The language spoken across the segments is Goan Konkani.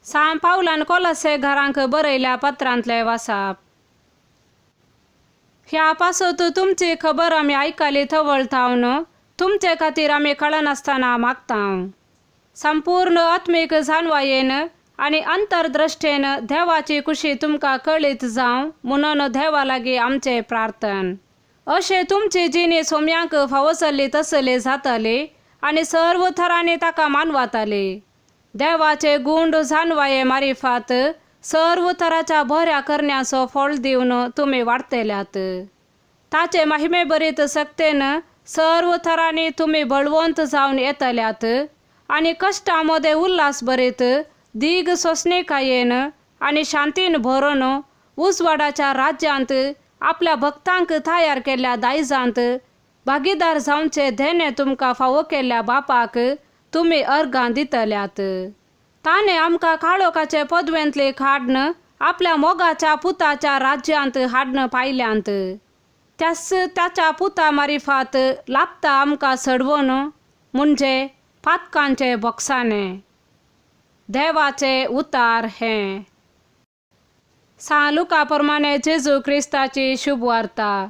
सां पावलान कोलसे घरांक बरयल्या पत्रांतले वासाप. ह्या पासत तुमची खबर आमी आयकली थवळ थावन तुमचे खातीर आमी कळनासतना मागता. संपूर्ण आत्मीक जाणवायेन आनी अंतर्दृष्टेन देवाची कुशी तुमकां कळीत जावं म्हणून देवा लागीं आमचें प्रार्थन. अशें तुमची जिणी सोम्यांक फावो जाल्ली तसली जाताली आनी सर्व थरांनी ताका मानवाताली. देवाचे गुंड जाणवाये मारिफात सर्व तराच्या बऱ्या करण्याचो फळ दिवन तुमी वाडटल्यात. ताचे महिमे बरीत सक्तेन सर्व थरांनी तुमी बळवंत जावन येतल्यात आनी कश्टां मदें उल्हास बरीत दीग सोंसणीकायेन आनी शांतीन भरून उजवाडाच्या राज्यांत आपल्या भक्तांक तयार केल्ल्या दायजांत भागीदार जावचे देणें तुमकां फावो केल्ल्या बापाक तुमी अर्गां दितल्यात. ताणें आमकां काळोखाचे पदवेंतले काडन आपल्या मोगाच्या पुताच्या राज्यांत हाडन पायल्यांत. त्याच ताच्या पुता मारिफात लाभता आमकां सडवून म्हणजे पातकांचे बोक्साणे. देवाचे उतार हें. सां लुका प्रमाणे जेजू क्रिस्ताची शुभ वार्ता.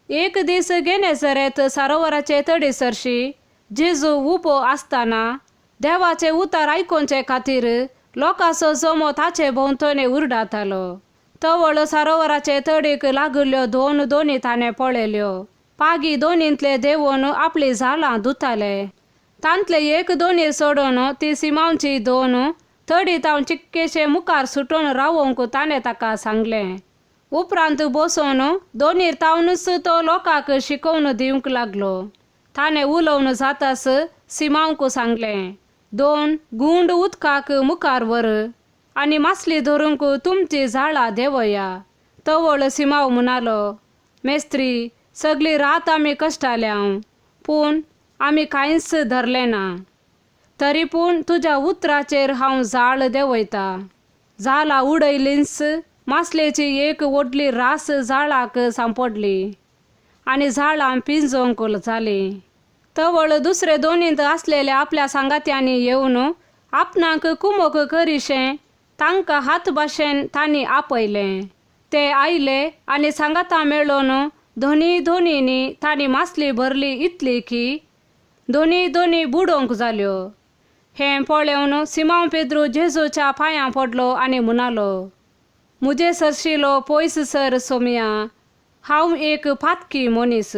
एक दीस गेनेसरेत सरोवराचे तडी सरशी जेजू उबो आसतना देवाचे उतार आयकुचे खातीर लोकांचो जमो ताचे भोंवतणी उरडातालो. तवळ सरोवराचे तडीक लागिल्ल्यो दोन दोनी ताणें पळयल्यो. पागी दोनींतले देंवून आपली जालां धुताले. तांतले एक दोनी सोडून ती सिमांवची दोन तडी तावन चिक्केशे मुखार सुटून रावोवंक ताणें ताका सांगलें. उपरांत बसून दोनीर तावनूच तो लोकांक शिकोवन दिवंक लागलो. ताणें उलोवन जाताच सिमांवक सांगलें, दोन गुंड उदकाक मुखार व्हर आनी मासली धरूंक तुमची जाळां देंवया. तवळ सिमांव म्हणालो, मेस्त्री, सगळी रात आमी कश्टाल्या पूण आमी कांयच धरलें ना. तरी पूण तुज्या उतराचेर हांव जाळ देंवयता. जाळां उडयलींच मासलेची एक व्हडली रास जाळाक सांपडली आनी जाळां पिंजोवंक जालीं. तवळ दुसरे दोनींत आसलेल्या आपल्या सांगात्यांनी येवन आपणाक कुमोक करिशें तांकां हात भाशेन तांणी आपयलें. ते आयले आनी सांगातां मेळोवन दोनी दोनींनी तांणी मासली भरली इतली की दोनी दोनी बुडोवंक जाल्यो. हें पळोवन सिमांव पेद्रू जेजूच्या पांयां पडलो आनी म्हणालो, म्हजे सरशिलो पयस सर सोमया, हांव एक पातकी मनीस.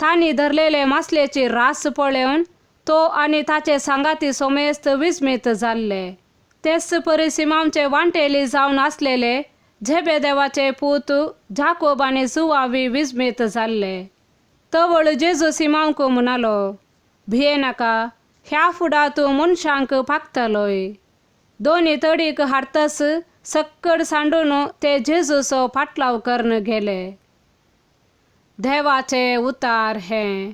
तांणी धरलेले मासलेची रास पळोवन तो आनी ताचे सांगाती सोमेस्त विस्मीत जाल्ले. तेच परी सिमांवचे वांटेली जावन आसलेले झेबेदेवाचे पूत जाकोब आनी जुवावी विस्मीत जाल्ले. तवळ जेजू सिमांवक म्हणालो, भिये नाका, ह्या फुडा तूं मनशांक पागतलोय. दोनी तडीक हाडतच सक्कड सांडून ते जेजूचो पाटलाव करून गेले. देवाचे उतार हें.